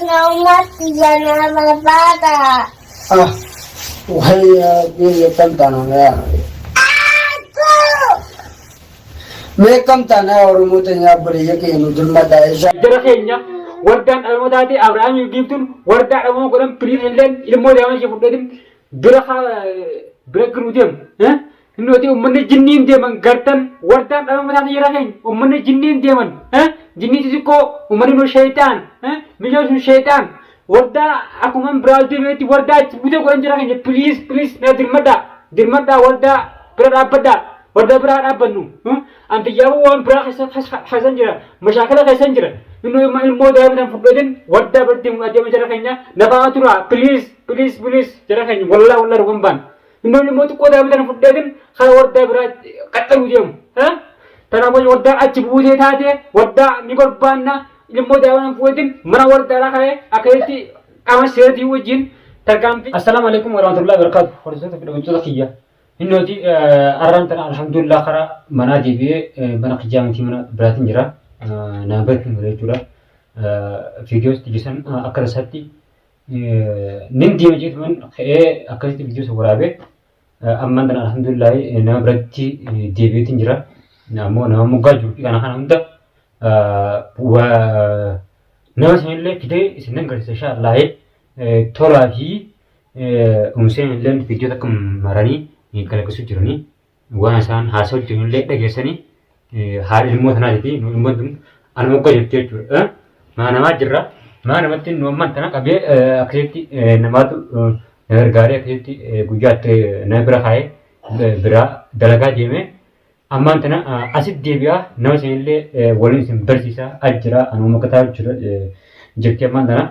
Namatti jana barbaada. Ah, wayya biyya kam taana yaa. Mee kam taana Oromoo teenyaa obboleeyya keenya nu dirmadhaa eessaa. Jara keenya wardaan dhabama taate Abrahaamiif giiftuun wardaa dhabama godhan piriin illeen ilmoo daa'ima ishee fudhatin bira bira giruu deemu. Inni hojii uummanni jinniin deeman gartan wardaan dhabama taate jara keenya uummanni jinniin deeman jinnii xixiqqoo uummanni nu sheexaan miyyoo sun sheexaan wardaa akkuma biraa deemeetti wardaa achi butee godhan jara keenya piliis piliis na dirmadhaa dirmadhaa wardaa bira dhaabbadhaa wardaa biraa dhaabbannu anti yaabuu waan biraa keessan jira mashaakala keessan jira inni ilmoo daa'ima tan fudhatin wardaa bira deemu adeema jara keenya nafaa turaa piliis piliis piliis jara keenya wallaa wallaa dhugan baan Inni immoo xiqqoo daa'ima tana fudheetin kara wardaa biraa qaxxaluu deemu. Kanaafuu wardaan achi buutee taate wardaa ni barbaanna ilmoo daa'ima tana fuudheetin mana wardaadhaa ka'ee akkasitti qaama seeratii wajjin tarkaanfii. Assalaamu alaikum warahmatullahi wabarakatuh. Hordoftoota fi dhaggeeffattoota kiyya. Inni hojii arraan tana alhamdulillah karaa manaa deebi'ee mana kiyyaa miti mana biraatiin jira. Nama biratti hin jechuudha. Viidiyoos xiyyisan akka tasaatti nin deema jeetuman ka'ee akkasitti viidiyoo isa waraabee ammaan tana alhamdulillahi nama biratti deebi'eetiin jira. Ammoo nama moggaa jiru fi kana kana hunda nama sanillee fidee isin nan garsiisa insha Allahi tolaa fi umseen illee viidiyoo takka maranii galagasuu jiranii. Waan isaan haasa'u jiranillee dhageessanii haadha ilmoo tanaatii fi nu ilmoon tun ana moggaa jirti jechuudha. Maa namaa jirra. Maa namatti nu ammaan tana qabee akkasitti namaatu na gargaaree akkasitti guyyaatti na bira kaa'ee biraa dalagaa deemee ammaan tana asitti deebi'aa nama isinillee waliin isin barsiisaa as jira anuma makkataa jira jirti ammaan tana.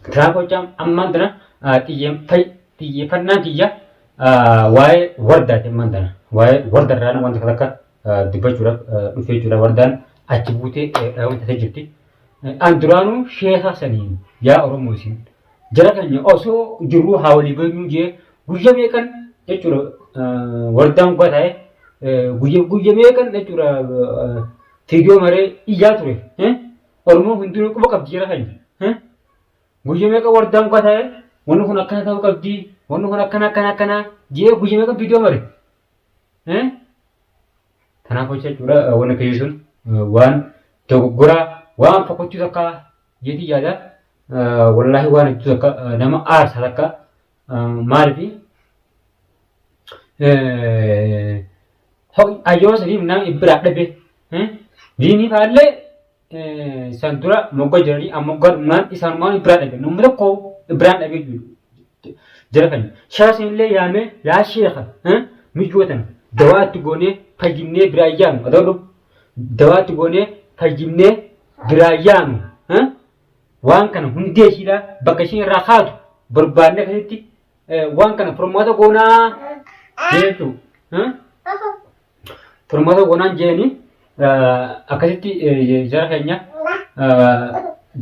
Kanaafuu jecha ammaan tana xiyyeeffannaan kiyya waa'ee wardaati ammaan tana. Waa'ee wardarraan wanta takka dubbachuudhaaf dhufee jechuudha. Wardaan achi buutee dhaabamte taatee jirti. An duraanuu sheeka saniin yaa Oromoo isin jara keenya osoo jirruu haa walii beenyuu jee guyya meeqan jechuudha wardaan dhugaa taa'ee guyya guyya meeqan jechuudha fiigee maree iyyaa ture. Oromoo hundinuu quba qabdi jara keenya. Guyya meeqa wardaan dhugaa taa'ee wanni kun akkana ta'uu qabdi wanni kun akkana akkana akkana jee guyya meeqa viidiyoo mare. Kanaaf hojii jechuudha wanni akkasii sun waan dogoggoraa waan fokkottuu takka jeetii yaada wallaahi waan hedduu takka nama aarsa takka maalifi ayyoon saniif nama biraa dhabe diinii faallee san dura mogga jiranii amma moggaa dhumnaan isaanumaan biraa dhabe namni tokko biraan dhabee jiru jara kan shara sanillee yaamee yaa sheeka miyyoo tana dawaa itti goonee fayyinee biraa yaanu adoo dawaa itti goonee fayyinee biraa yaanu waan kana hundee ishiidhaa bakka ishiin irraa kaatu barbaannee akkasitti waan kana furmaata goonaa jechuudha. Furmaata goonaan jeeni akkasitti jara keenya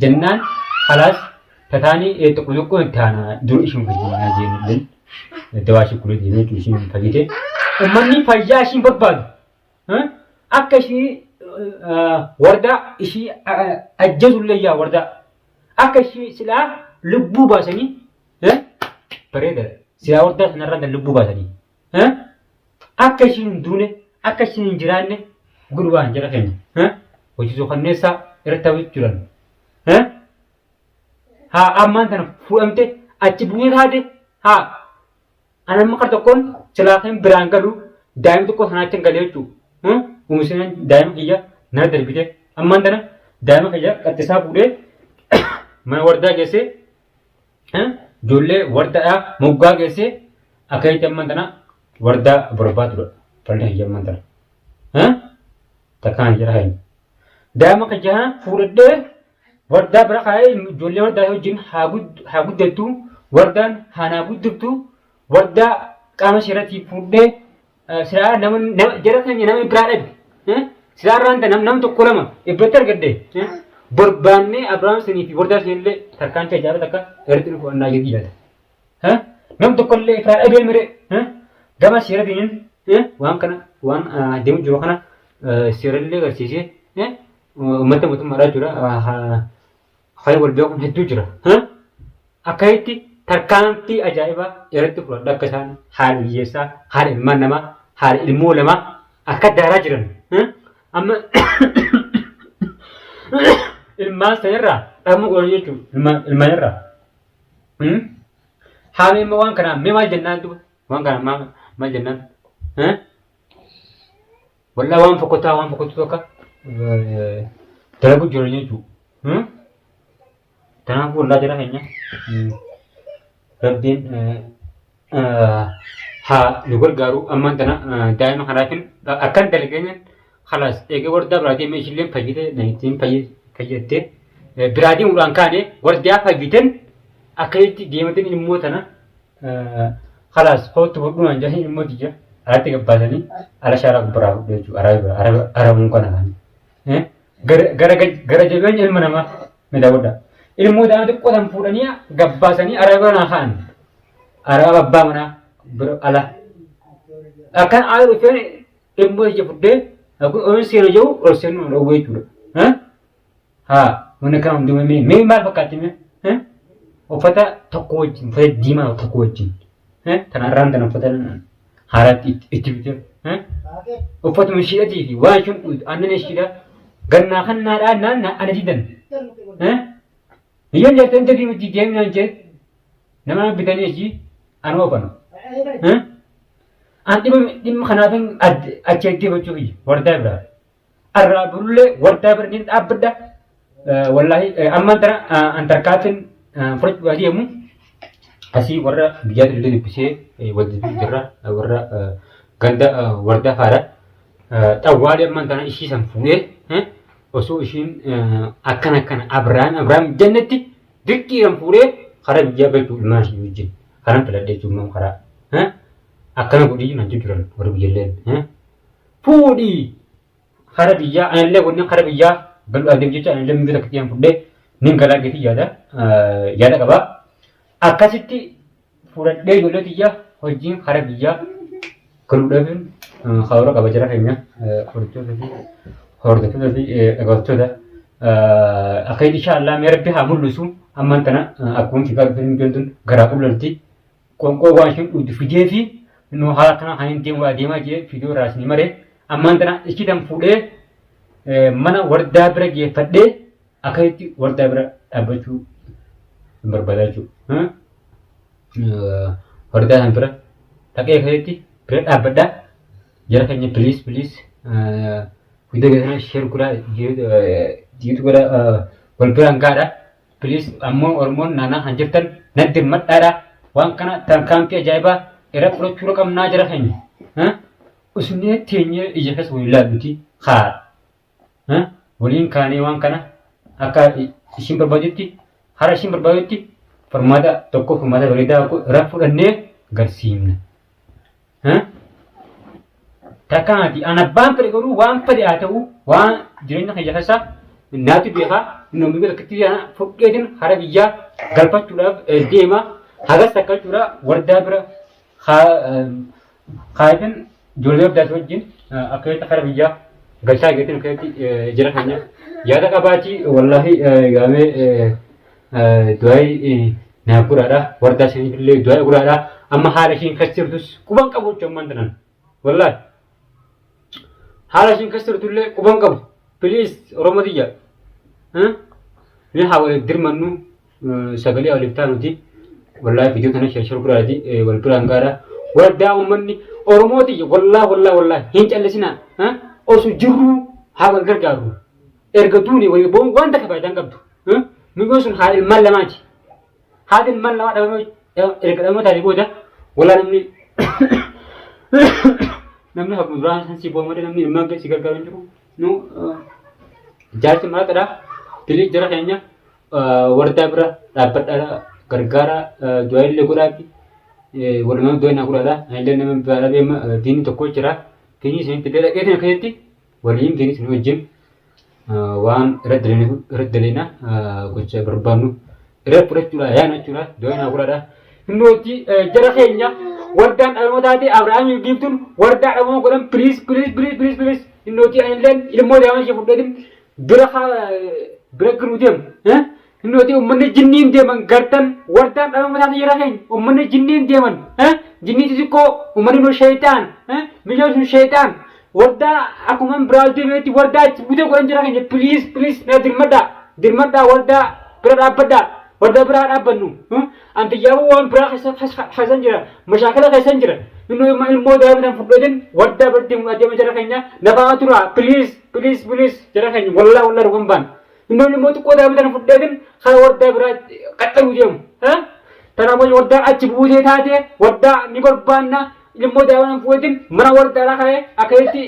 jennaan kalaas tataanii tokko tokko itti aana dur ishiin fayyinaa jeeni dawaa ishii kulee deemee jechuudha ishiin fayyite. Uummanni fayyaa ishiin barbaadu akka ishii wardaa ishii ajjeesullee yaa wardaa akka ishii silaa lubbuu baasanii bareeda silaa wardaa sanarraa lubbuu baasanii. Akka ishiin hin duune, akka ishiin hin jiraanne godhu waan jara keenya. Hojii suukanneessaa irratti hawwitu jiran. Haa ammaan tana fuudhamte achi buutee taate haa an amma kar tokkoon silaa kan biraan galu daa'ima tokko sanaa achi galee jechuudha. Uumisinan daa'ima kiyya nara darbite ammaan tana daa'ima kiyya qaxxisaa fuudhee mana wardaa geessee Ijoollee wardaadhaa moggaa geessee akka itti amman tana wardaa barbaadudha. Falli kiyya amman tana. Takkaan jira keenya. Daa'ima kiyya kana fuudhadhee wardaa bira kaa'ee ijoollee wardaa wajjin haa guddattu wardaan haa naa guddiftu wardaa qaama seeratii fuudhee Silaa nama nama jara keenya nama biraa dhabe. Silaa irraan nama nama tokko lama iddootti argadde. Barbaannee Abiraam sanii fi wardaa sanillee tarkaanfii ajaa'iba takka irratti nu fudhannaa jedhii yaada. Nam tokkollee biraa dhabee mire gama seeratiin waan kana waan deemu jiru kana seerallee agarsiisee uummata mootummaadhaa jechuudha. Kan wal beekuun hedduu jira. Akkasitti tarkaanfii ajaa'ibaa irratti fudhadha akka isaan haadha hiyyeessaa, haadha ilmaan namaa, haadha ilmoo lamaa akka daaraa jiran. Amma ilmaan sanirraa dhabama godhan jechuudha. Ilmaan irraa. Haala immoo waan kanaa mee maal jennaan duba? Waan kanaa maal jennaan? Wallaa waan fokkotaa waan fokkottu tokko dalagu jiran jechuudha. Kanaafuu wallaa jara keenya rabbiin haa nu gargaaru ammaan tana daa'ima kanaatiin akkan dalageenyaan kalaas eegee wardaa biraa deemee ishillee fayyite ittiin fayyattee biraa deemuudhaan kaane wardaa fayyiten akkasitti deematiin immoo tana kalaas kootu fudhumaan jedhanii immoo tiyya alatti gabbaasanii ala shaaraa gubbaraa fudhu jechuudha araba arabuun kana kaanii. Gara jabeenya ilma namaa ni daawwadha. Ilmoo daa'ima xiqqoo tan fuudhanii gabbaasanii araba naa ka'an. Araba abbaa manaa bira ala. Akkan ala dhufeen ilmoo ija fudhee akkuma ol seena jiru ol seenuu nu dhowwee jechuudha. Haa wanni kana hundi mee mee maal fakkaatti mee? Uffata tokko wajjin uffata diimaa tokko wajjin. Tan arraan tan uffata haaraatti itti bitee. Uffatuma ishiidhatii fi waan ishiin dhugdu aannan ishiidha gannaa kannaadhaa naan ana didan. Biyyoon jettee hin deebiin miti deemnaan jee nama bitanii ishii ana oofan. An dhimma kanaafin achi deebachuu kiyya wardaa biraa. Arraa borullee wardaa bira niin dhaabbadha. Wallaahi ammaan tana an tarkaanfiin fudhachuu deemu asii warra biyyaatti illee dubbisee wal dubbisuu jirra warra ganda wardaa faadha. Xawwaalee ammaan tana ishii san fuudhee osoo ishiin akkana akkana Abiraam Abiraam jennetti dirqiidhaan fuudhee karaa biyyaa galchuu ilmaan ishii wajjin kanan filadhee jechuun karaa akkana godhii nan jiran warri biyyalleen. Fuudhi kara biyyaa anillee wanni kara biyyaa galuudhaaf deemu jecha anillee miidhuu takka xiyyan fudhee nin galaa geetii yaada yaada qaba. Akkasitti fudhadhee ijoollee tiyya hojiin kara biyyaa galuudhaaf karoora qaba jara keenya hordoftoota fi hordoftoota fi dhaggeeffattoota. Akka insha Allah mee rabbi haa mul'isu ammaan tana akkuma fiigaa dhufee miidhuun tun garaa qullalti. Qonqoo waan isheen dhugdu fidee fi nu haala kana kan hin deemu adeemaa jee fidoo irraa isin mare ammaan tana ishii tan fuudhee mana wardaa bira geeffadhee akkasitti wardaa bira dhaabbachuu hin barbaada jechuudha. Wardaa san bira dhaqee akkasitti bira dhaabbadha. Jara keenya please please viidiyoo keessan share godhaa diitu godhaa wal biraan gaadha. Please ammoo Oromoon naannaa kan jirtan nan dirmadhaadha. Waan kana tarkaanfii ajaa'ibaa irra fudhachuu qabnaa jira keenya. Usnee teenyee ija keessa waliin ilaalluti haa. Waliin kaanee waan kana akka ishiin barbaadutti hara ishiin barbaadutti furmaata tokko furmaata bareedaa tokko irra fudhannee garsiifna. Takkaati an abbaan fedhe garuu waan fedhe haa ta'u waan jireenya kiyya keessa naatu beekaa namni bira akkatti fudheetin hara biyyaa galfachuudhaaf deema hagas takka jechuudha wardaa bira kaayatin ijoollee wardaati wajjin akkamitti hara biyyaa galchaa geetin akkamitti jira keenya yaada qabaatii wallaahi gaamee du'aayii naaf godhaadha wardaa isiniif illee du'aayii godhaadha amma haala ishiin keessa jirtus quban qabu jechuun ammaan tanan wallaahi haala ishiin keessa jirtu illee quban qabu piliis oromoo tiyya ni haa waliif dirmannu sagalee waliif taanuti wallaahi viidiyoo kana sheer sheer godhaati wal biraan gaadha wardaa uummanni oromoo tiyya wallaahi wallaahi wallaahi hin callisinaa osoo jirruu haa wal gargaaru erga duuni walii bo'uun waan takka faayidaa hin qabdu. Migoo sun haadha ilmaan lamaati. Haadha ilmaan lamaa dhabamee erga dhabamee taate booda walaa namni namni akkuma duraan san si bo'u malee namni ilmaan kee si gargaaru hin jiru. Nu jaarsi maratadha. Bilii jara keenya wardaa bira dhaabbadhaa gargaara du'aa illee godhaafi. Walumaa du'aa naa godhaadha. Anillee nama biraa dhabee diinni tokko jira. Diinni isinitti illee dhaqeetiin akkasitti waliin diinni isin wajjin waan irra dalina gocha barbaannu irra fudhachuudha yaana jechuudha du'aa naa godhaadha. Innooti jara keenya wardaan dhalmoo taate Abiraamiif giiftuun wardaa dhabama godhan piliis piliis piliis piliis piliis innooti anilleen ilmoo daa'ima ishee fudheetin bira bira giruu deemu. Inni uummanni jinniin deeman gartan wardaan dhabama taate jira keenya uummanni jinniin deeman jinnii xixiqqoo uummanni nu sheexaan miyyoo sun sheexaan wardaa akkuma biraa deemeetti wardaa itti butee godhan jira keenya please please na dirmadhaa dirmadhaa wardaa bira dhaabbadhaa wardaa biraa dhaabbannu antiyyaabuu waan biraa keessan jira mashaakala keessan jira inni ilmoo daa'ima fudhatin wardaa bira deemu adeema jira keenya nafaa tura please please please jira keenya wallaa wallaa dhugan baan Inni immoo xiqqoo daa'ima tana fudheetin kara wardaa biraa qaxxaluu deemu. Kanaafuu wardaa achi buutee taate wardaa ni barbaanna ilmoo daa'ima tana fuudheetin mana wardaadhaa ka'ee akkasitti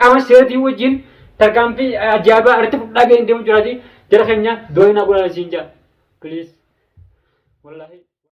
qaama seeratii wajjin tarkaanfii ajaa'ibaa irratti fudhaa ga'een deemu jiraati. Jara keenya dooyinaa godhaa siin jaa. Please. Wallaahi.